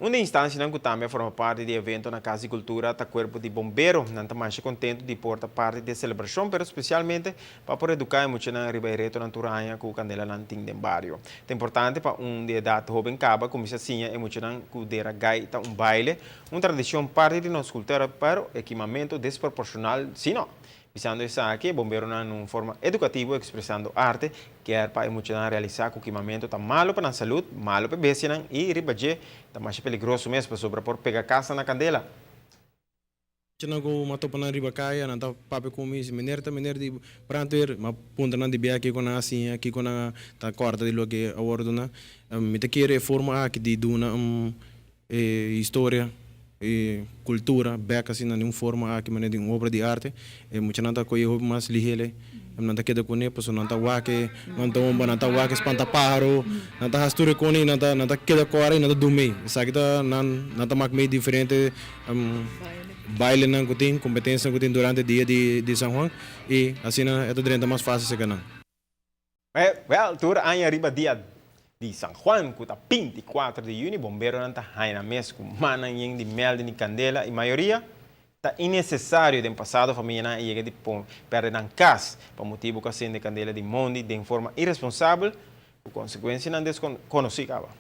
Un di e instansianan ku tambe a forma parti di e evento na Kas di Kultura ta Kuerpo di Bombero. Nan ta masha kontentu di por ta parti di e selebrashon, pero spesialmente pa por eduká e muchanan riba e retonan tur aña ku kandelanan tin den bario. Ta importante pa un di edat hóben kaba kuminsá siña e muchanan ku dera gai ta un baile, un tradishon parti di nos kultura, pero e kimamentu desproporshonal si no. Bisando esaki, e bomberonan na un forma edukativo ekspresando arte, kier pa e muchanan realisá ku kimamentu ta malu pa nan salud, malu pa e bestianan i riba dje ta masha peligroso mes pasobra por pega kasnan na kandela. Muchanan ku m'a topa nan riba kaya, nan ta papia ku mi, si meneer ta meneer di brandweer, m'a puntra nan di bia kiko nan a siña, kiko nan ta kòrda di loke a wòrdu duna. Mi ta kere e forma aki di duna E historia, e cultura bek asina den un forma aki manera di un obra di arte, e muchanan ta coge hopi mas lihele, nan ta keda cune pasobra nan ta wak e mantomba, nan ta wak e spantapaharo, nan ta haci tur e cone y nan ta nan ta keda cora y nan ta dumey. Esaki ta nan nan ta mak mey diferente bailenan cu tin, competencianan cu tin durante dia di di San Juan y asina e ta drenta mas facil cerca nan. Wèl, tur aña riba dia di San Juan, ku ta 24 di yüni, bomberonan ta haña nan mes ku mannan yen di mèlden di kandela i mayoria ta innesesario. Den pasado famianan a yega di pèrdè nan kas pa motibu ku a sende kandela di mondi den forma iresponsabel ku konsekuensianan deskonosí kaba.